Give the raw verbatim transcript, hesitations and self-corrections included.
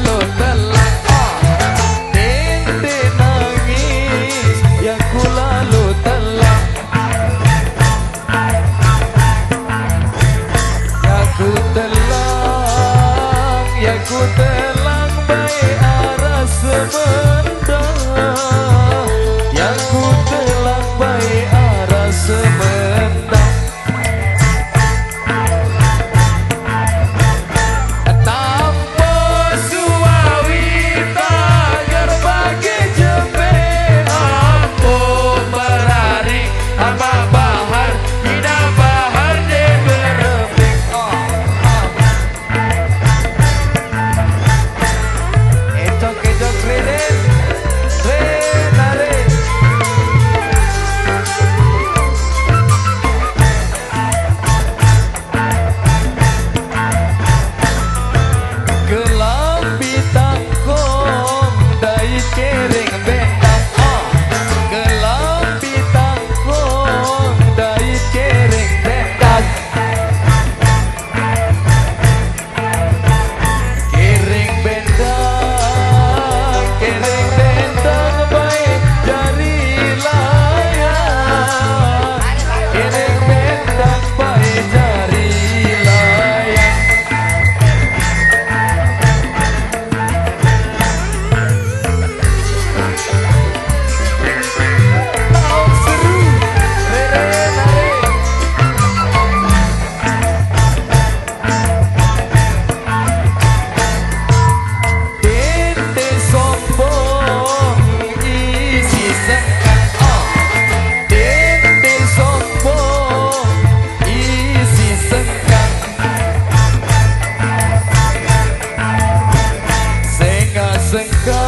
Lo telang, ah. Dende nangis, ya ku lalu telang. Ya ku telang, ya ku telang bae arah Semendah. Ya ku telang bae arah Semendah. Tampo suawi tagar bagi jepe, ampo merari ama bahar, ina bahar de berepek. Oh, oh. Ecok, ecok, ririn. Rin, tarik. Kelambi tangkong dai kereng bendang, ah. Kelambi tangkong dai kereng bendang. Kereng bendang, kereng bendang bae jari layang. Kereng bendang bae jari layang. Tahu seru, rere nare. Dende sombong isi sengkang, oh. Dende sombong isi sengkang. Sengkang, sengkang.